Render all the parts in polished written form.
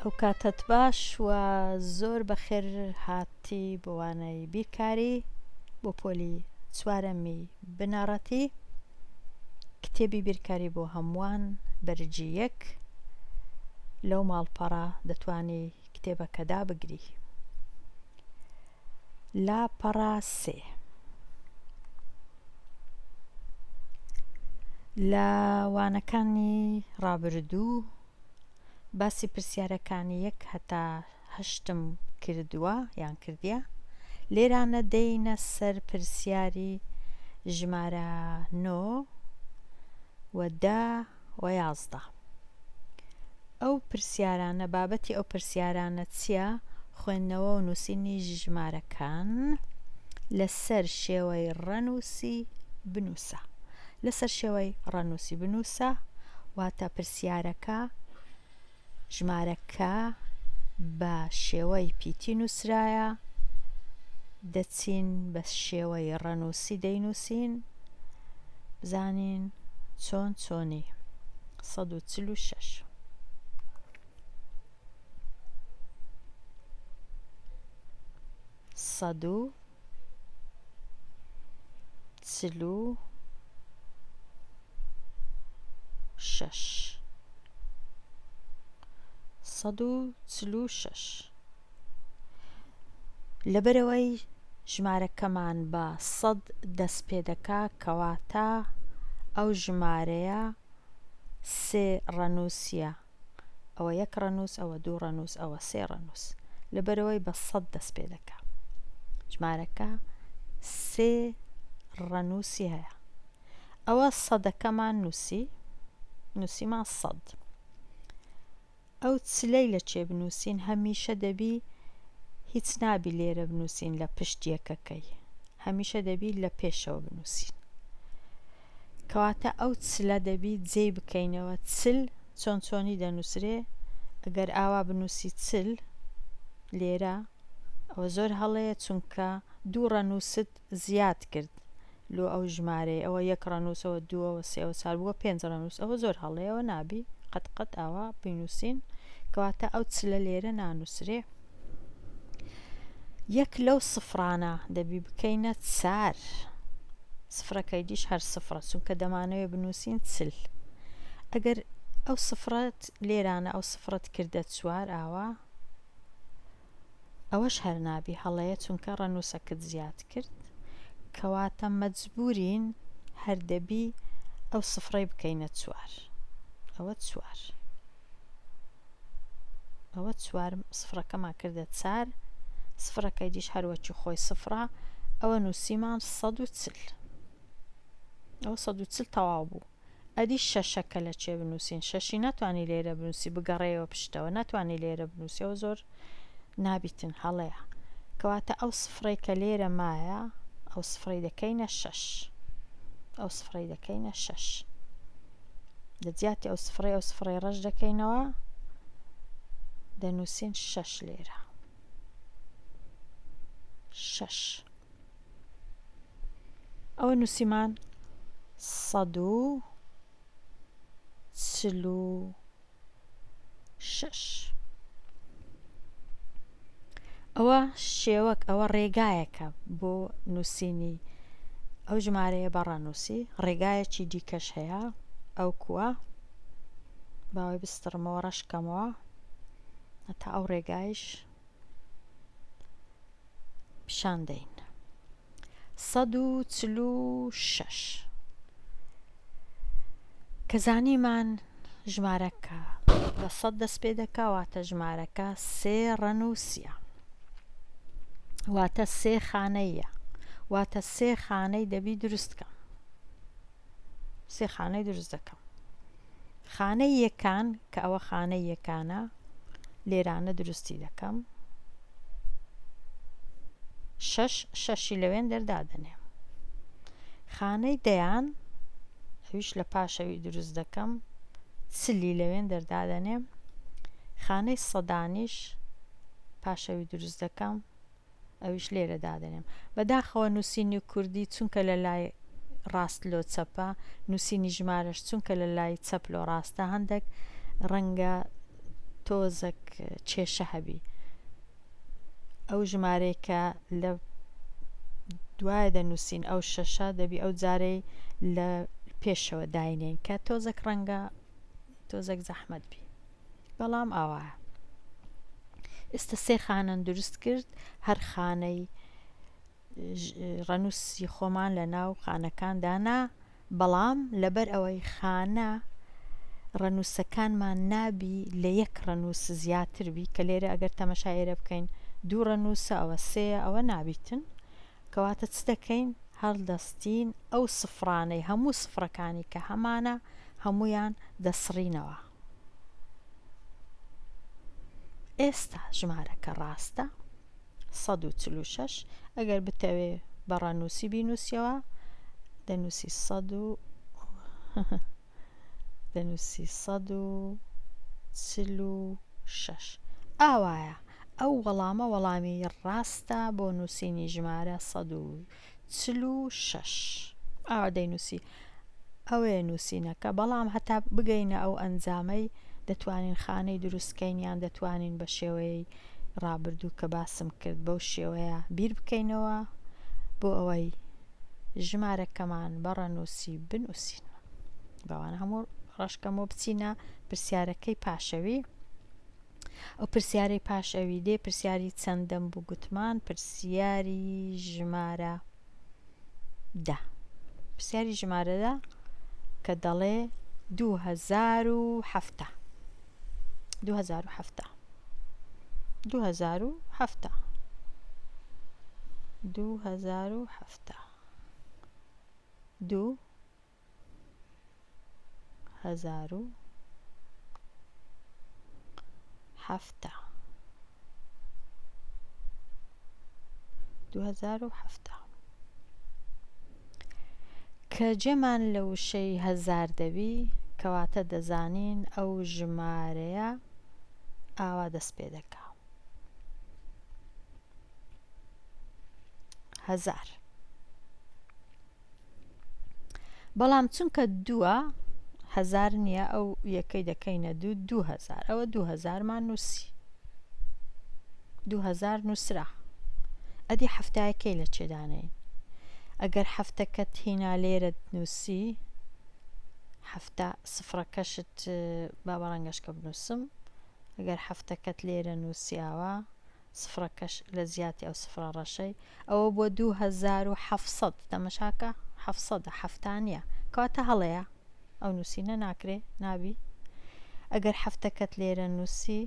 ئەو کاتەت باش و زۆر بەخێر هاتی بۆ وانەی بیرکاری بۆ پۆلی چوارەمی بنەڕەتی کتێبی بیرکاری بۆ هەمووان بەرگی یەک لەو ماڵپەڕە دەتوانی کتێبەکە دابگری لاپەڕە سێ. لە وانەکانی ڕابردوو باسی پرسیارەکانی یەک هەتا هەشتم کردووە یان کردیە لێرانە دێینە سەر پرسیاری ژمارە نۆ و دە و 11 ئەو پرسیارانە بابەتی ئەو پرسیارانە چیە؟ خوێندنەوە و نووسینی ژمارەکان لەسەر شێوەی ڕەنووسی بنووسە. لەسەر شێوەی ڕەنووسی بنووسە واتە پرسیارەکە ژمارەکە بە شێوەی پیتی نووسرایە دەچین بە شێوەی ڕەنووسی دەینووسین بزانین چۆن چۆنی 146. 146. 146. لەبەرئەوەی ژمارەکەمان بە سەد دەست پێ دەکا کەواتە ئەو ژمارەیە سێ ڕەنووسیە ئەوە یەک ڕەنووس ئەوە دوو ڕەنووس ئەوە سێ ڕەنووس لەبەرئەوەی بە سەد دەست پێ دەکا ژمارەکە سێ ڕەنووسی هەیە ئەوە سەدەکەمان نووسی نووسیمان سەد ئەو چلەی لە چێ بنووسین هەمیشە دەبی هیچ نابی لێرە بنووسین لە پشت یەکەکەی هەمیشە دەبی لە پێشەوە بنووسین کەواتە ئەو چلە دەبی جێی بکەینەوە چل چۆن چۆنی دەنووسرێ ئەگەر ئاوا بنووسی چل لێرە ئەوە زۆر هەڵەیە چونکە دوو ڕەنووست زیاد کرد لۆ ئەو ژمارەی ئەوە یەک ڕەنووس ئەوە دوو ئەوە سێ ئەوە چار بووە پێنج ڕەنووس ئەوە زۆر هەڵەیە ئەوە نابی قەت قەت ئاوا بینووسین کەواتە ئەو چلە لێرە نانووسرێ یەک لەو سفرانە دەبی بکەینە چار سفرەکەی دیش هەر سفرە چونکە دەمانەوێ بنووسین چل ئەگەر ئەو سفرەت لێرانە ئەو سفرەت کردە چوار ئاوا ئەوەش هەر نابی هەڵەیە چونکە ڕەنووسەکت زیاد کرد کەواتە مەجبورین هەر دەبی ئەو سفرەی بکەینە چوار ئەوە چوار ئەوە چوار سفرەکەمان کردە چار سفرەکەی دیش هەروەکی خۆی سفرە ئەوە نووسیمان 140 ئەوە 140 تەواو بوو ئەدی شەشەکە لە چێ بنووسین؟ شەشی ناتوانی لێرە بنووسی بگەڕێیەوە پشتەوە ناتوانی لێرە بنووسی ئەوە زۆر نابیتن هەڵەیە کەواتە ئەو سفرەی کە لێرە مایە ئەو سفرەی دەکەینە شەش ئەو سفرەی دەکەینە شەش لە جیاتی ئەو سفرەی ئەو سفرەی ڕەش دەکەینەوە دەنووسین شەش لێرە شەش ئەوە نووسیمان 146. ئەوە شێوەک ئەوە ڕێگایەکە بۆ نووسینی ئەو ژمارەیە بە ڕەنووسی ڕێگایەکی دیکەش هەیە ئەو کووە باوەی بستڕمەوە ڕەشکەمەوە هەتا ئەو ڕێگایش پیشان دەین. 146. کە زانیمان ژمارەکە بە سەد دەست پێ دەکا واتە ژمارەکە سێ ڕەنووسیە واتە سێ خانەیە واتە سێ خانەی دەبی دروست کەم سێ خانەی دروست دەکەم خانەی یەکان کە ئەوە خانەی یەکانە لێرانە دروستی دەکەم شەش شەشی لەوێن دەردادەنێم خانەی دەیان ئەویش لە پاشەوی دروست دەکەم چلی لەوێن دەردادەنێم خانەی سەدانیش پاشەوی دروست دەکەم ئەویش لێرە دادەنێم. بەداخەوە نووسینی کوردی چونکە لە لای ڕاست لۆ چەپە، نووسینی ژمارەش چونکە لە لای چەپ لۆ ڕاستە هەندەک ڕەنگە. تۆزەک کێشە هەبی ئەو ژمارەی کە لە دوایە دەنووسین ئەو شەشە دەبی ئەو جارەی لە پێشەوە داینێن کە تۆزەک ڕەنگە تۆزەک زەحمەت بی بەڵام ئاوایە ئێستا سێ خانەن دروست کرد هەر خانەی ڕەنووسی خۆمان لە ناو خانەکان دانا، بەڵام لەبەر ئەوەی خانە ڕەنووسەکانمان نابی لە یەک ڕەنووس زیاتر بی کە لێرە ئەگەر تەمەشای ئێرە بکەین دوو ڕەنووسە ئەوە سێیە ئەوە نابیتن کەواتە چ دەکەین هەڵدەستین ئەو سفرانەی هەموو سفرەکانی کە هەمانە هەموویان دەسڕینەوە ئێستا ژمارەکە ڕاستە 146 ئەگەر بتەوێ بە ڕەنووسی بینووسیەوە دەنووسی سەد و دەنووسی 146 ئاوایە ئەو وەڵامە وەڵامی ڕاستە بۆ نووسینی ژمارە 146 ئاوا دەینووسی ئەوەیە نووسینەکە، بەڵام هەتا بگەینە ئەو ئەنجامەی دەتوانین خانەی دروست کەین یان دەتوانین بە شێوەیەی ڕابردوو کە باسم کرد بەو شێوەیە بیر بکەینەوە بۆ ئەوەی ژمارەکەمان بە ڕەنووسی بنووسین. بەوانە هەموو ڕەشکەمەوە بچینە پرسیارەکەی پاشەوی. ئەو پرسیارەی پاش ئەوی دێ پرسیاری چەندەم بوو گوتمان پرسیاری ژمارە دە پرسیاری ژمارە دە کە دەڵێ 2007 2007 2007 2007 دوو 2007 2007 کە جێمان لە وشەی هەزار دەبی کەواتە دەزانین ئەو ژمارەیە ئاوا دەست پێ دەکا هەزار. بەڵام چونکە دووە هەزار نییە ئەو یەکەی دەکەینە دوو 2000 ئەوە 2000مان نووسی 2000 نووسرا ئەدی هەفتایەکەی لە چێدانەین ئەگەر هەفتەکەت هینا لێرەت نووسی هەفتا سفرەکەشت با بە ڕەنگەشکە بنووسم ئەگەر هەفتەکەت لێرە نووسیاوە سفرەکەش لە جیاتی ئەو سفرە ڕەشەی ئەوە بووە 2700 تەمەشاکە حەفسەدە حەفتا نییە کەواتە هەڵەیە ئەو نووسینە ناکرێ نابی ئەگەر حەفتەکەت لێرە نووسی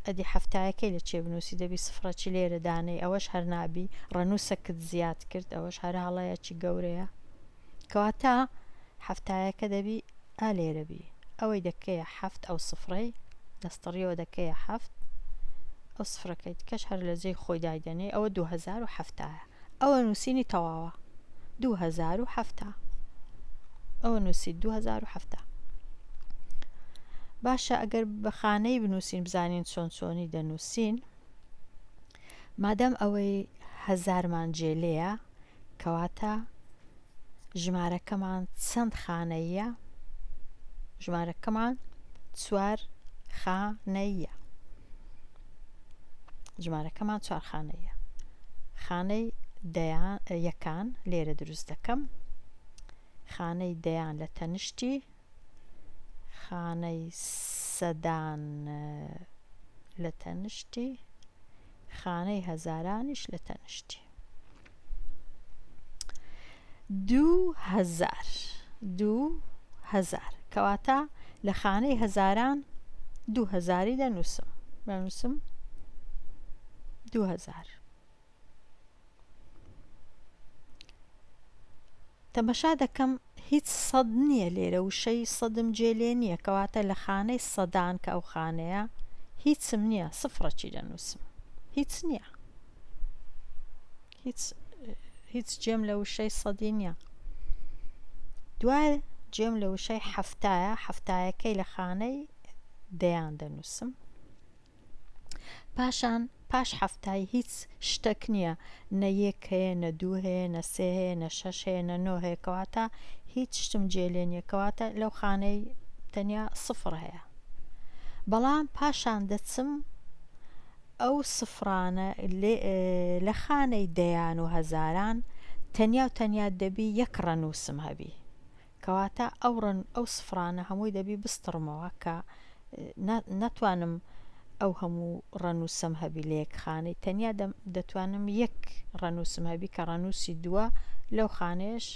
ئەدی حەفتایەکەی لە چێ بنووسی دەبی سفرەچی لێرە دانەی ئەوەش هەر نابی ڕەنووسەکت زیاد کرد ئەوەش هەر هەڵەیەکی گەورەیە کەواتە حەفتایەکە دەبی ئا لێرە بی ئەوەی دەکەیە حەفت ئەو سفرەی دەستڕیەوە دەکەیە حەفت ئەو سفرەکەی دیکەش هەر لە جێی خۆی دایدەنێی ئەوە 2070 ئەوە نووسینی تەواوە 2070 ئەوە نووسی 2070 باشە ئەگەر بە خانەی بنووسین بزانین چۆن چۆنی دەنووسین مادام ئەوەی هەزارمان جێلەیە کەواتە ژمارەکەمان چەند خانەییە؟ ژمارەکەمان چوار خانەیە. ژمارەکەمان چوار خانەیە. خانەی دەیان یەکان لێرە دروست دەکەم. خانەی دەیان لە تەنیشتی خانەی سەدان لە تەنیشتی خانەی هەزارانیش لە تەنیشتی. 2000 2000 کەواتە لە خانەی هەزاران دوو هەزاری دەنووسم دەنووسم 2000 تەمەشا دەکەم هیچ سەد نییە لێرە وشەی سەدم جێ لێ نییە کەواتە لە خانەی سەدان کە ئەو خانەیە هیچم نییە سفرەکی دەنووسم هیچ نییە هیچ هیچ جێم لە وشەی سەدی نییە دوای جێم لە وشەی هەفتایە هەفتایەکەی لە خانەی دەیان دەنووسم پاشان پاش حەفتای هیچ شتەک نییە نە یەک هەیە نە دوو هەیە نە سێ هەیە نە شەش هەیە نە نۆ هەیە کەواتە هیچ شتم جێ لێ نییە کەواتە لەو خانەی تەنیا سفر هەیە. بەڵام پاشان دەچم ئەو سفرانە لە خانەی دەیان و هەزاران تەنیا و تەنیا دەبی یەک ڕەنووسم هەبی کەواتە ئەو ڕەن ئەو سفرانە هەمووی دەبی بستڕمەوە کە ناتوانم ئەو هەموو ڕەنووسم هەبی لە یەک خانەی تەنیا دەتوانم یەک ڕەنووسم هەبی کە ڕەنووسی دووە لەو خانەیەش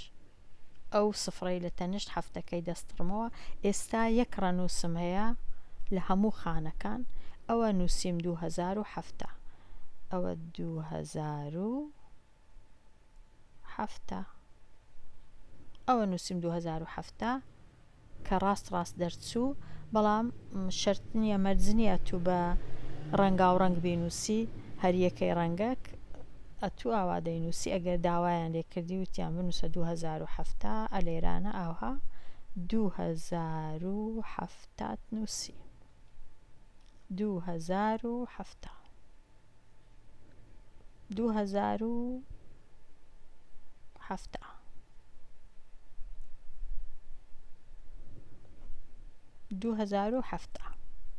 ئەو سفرەی لە تەنیشت حەفتەکەی دەستڕمەوە ئێستا یەک ڕەنووسم هەیە لە هەموو خانەکان ئەوە نووسیم 2007 ئەوە 2007 ئەوە نووسیم 2007 کە ڕاست ڕاست دەرچوو بەڵام شەرت نییە مەرج نییە ئەتوو بە ڕەنگاو ڕەنگ بینوسی هەر یەکەی ڕەنگەک ئەتوو ئاوا دەینوسی ئەگەر داوایان لێ کردی وتیان بنوسە 2070 ئەلێرانە ئاوها 2070 نوسی 2070 2007. 2007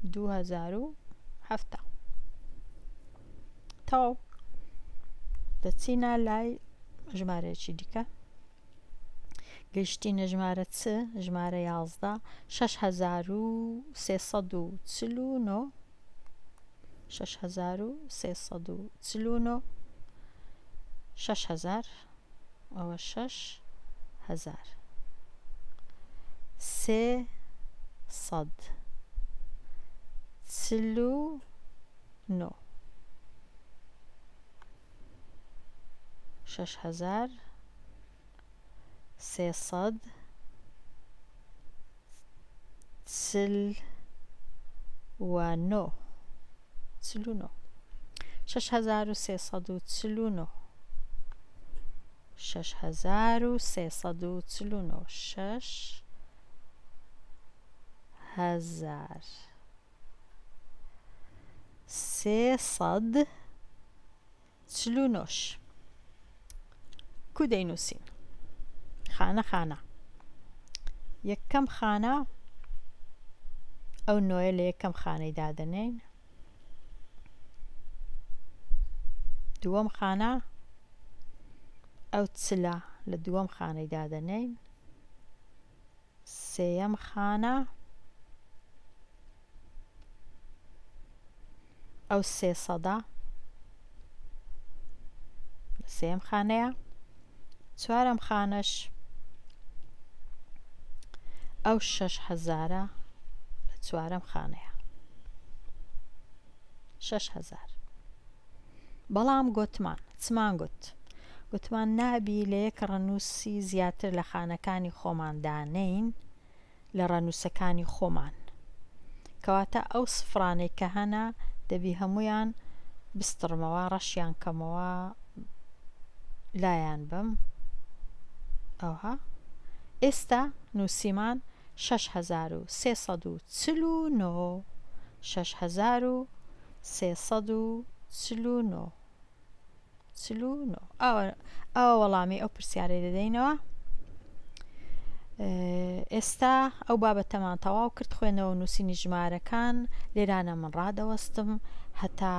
2007 تەواو دەچینە لای ژمارەیەکی دیکە گەیشتینە ژمارە چ ژمارە 11 6349 6349 6000 ئەوە 6000 349 6000 349 49 6349 6349 6000 سێ سەد 49 ش کو دەینووسین؟ خانە خانە یەکەم خانە ئەو نۆیە لە یەکەم خانەی دادەنێین دووەم خانە ئەو چلە لە دووەم خانەی دادەنێین سێیەم خانە ئەو سێ سەدە لە سێیەم خانەیە چوارەم خانەش ئەو شەش هەزارە لە چوارەم خانەیە 6000 بەڵام گۆتمان چمان گوت گوتمان نابی لە یەک ڕەنووسی زیاتر لە خانەکانی خۆمان دانێین لە ڕەنووسەکانی خۆمان. کەواتە ئەو سفرانەی کە هەنە دەبی هەموویان بستڕمەوە، ڕەشیان کەمەوە، لایان بەم. ئەوها. ئێستا نووسیمان 6349 6349. 49 ئاوا ئاوا وەڵامی ئەو پرسیارەی دەدەینەوە ئێستا ئەو بابەتەمان تەواو کرد خوێنەوە نووسینی ژمارەکان لێرانە من ڕادەوەستم هەتا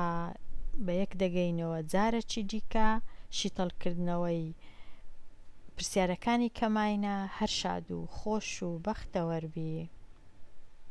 بە یەک دەگەینەوە جارەکی دیکە شیتەڵکردنەوەی پرسیارەکانی کەماینە هەر شاد و خۆش و بەختەوەربی.